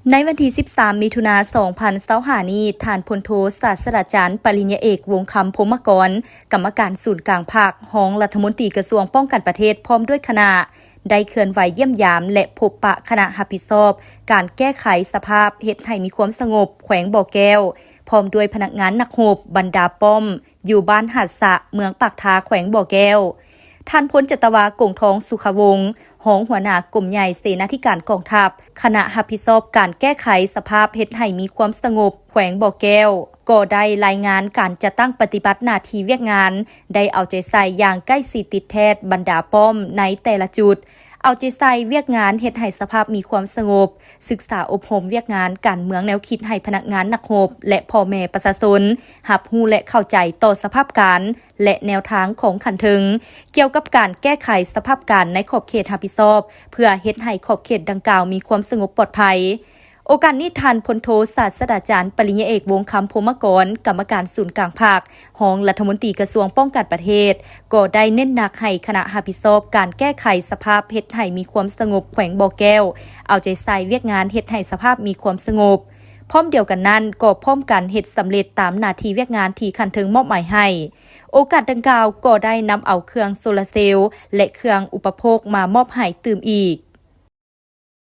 ໃນວັນທີສິບສາມ ມິຖຸນາ ສອງພັນຊາວຫ້ານີ້, ທ່ານພົນໂທ ສາດສະດາຈານ ປະລິນຍາເອກ ວົງຄຳ ພົມມະກອນ, ກຳມະການສູນກາງພັກ, ຮອງລັດຖະມົນຕີກະຊວງປ້ອງກັນປະເທດ ພ້ອມດ້ວຍຄະນະ ໄດ້ເຄື່ອນໄຫວຢ້ຽມຢາມ ແລະ ພົບປະຄະນະຮັບຜິດຊອບການແກ້ໄຂສະພາບເຮັດໃຫ້ມີຄວາມສະຫງົບແຂວງບໍ່ແກ້ວ, ພ້ອມດ້ວຍພະນັກງານນັກຮົບ, ບັນດາປ້ອມ ຢູ່ບ້ານຫາດສະ, ເມືອງປາກທາ, ແຂວງບໍ່ແກ້ວ. ທ່ານພົນຈັດຕະວາ ກົງທອງ ສຸຂະວົງ, ຮອງຫົວໜ້າກົມໃຫຍ່ເສນາທິການກອງທັບ, ຄະນະຮັບຜິດຊອບການແກ້ໄຂສະພາບເຮັດໃຫ້ມີຄວາມສະຫງົບແຂວງບໍ່ແກ້ວ, ກໍໄດ້ລາຍງານການຈັດຕັ້ງປະຕິບັດໜ້າທີ່ວຽກງານ, ໄດ້ເອົາໃຈໃສ່ຢ່າງໃກ້ຊິດຕິດແທດບັນດາປ້ອມໃນແຕ່ລະຈຸດ, ເອົາໃຈໃສ່ວຽກງານເຮັດໃຫ້ສະພາບມີຄວາມສະຫງົບ, ສຶກສາອົບຮົມວຽກງານການເມືອງແນວຄິດໃຫ້ພະນັກງານນັກຮົບ ແລະ ພໍ່ແມ່ປະຊາຊົນຮັບຮູ້ ແລະ ເຂົ້າໃຈຕໍ່ສະພາບການ ແລະ ແນວທາງຂອງຂັ້ນເທິງ ກ່ຽວກັບການແກ້ໄຂສະພາບການໃນຂອບເຂດຮັບຜິດຊອບ ເພື່ອເຮັດໃຫ້ຂອບເຂດດັ່ງກ່າວມີຄວາມສະຫງົບປອດໄພ. ໂອກາດນີ້, ທ່ານພົນໂທ ສາດສະດາຈານ ປະລິນຍາເອກ ວົງຄຳ ພົມມະກອນ, ກຳມະການສູນກາງພັກ, ຮອງລັດຖະມົນຕີກະຊວງປ້ອງກັນປະເທດ, ກໍໄດ້ເນັ້ນໜັກໃຫ້ຄະນະຮັບຜິດຊອບການແກ້ໄຂສະພາບເຮັດໃຫ້ມີຄວາມສະຫງົບແຂວງບໍ່ແກ້ວ ເອົາໃຈໃສ່ວຽກງານເຮັດໃຫ້ສະພາບມີຄວາມສະຫງົບ. ພ້ອມດຽວກັນນັ້ນ, ກໍພ້ອມກັນເຮັດສຳເລັດຕາມໜ້າທີ່ວຽກງານທີ່ຂັ້ນເທິງມອບໝາຍໃຫ້. ໂອກາດດັ່ງກ່າວ, ກໍໄດ້ນຳເອົາເຄື່ອງໂຊລາເຊວ ແລະ ເຄື່ອງອຸປະໂພກມາມອບໃຫ້ຕື່ມອີກ.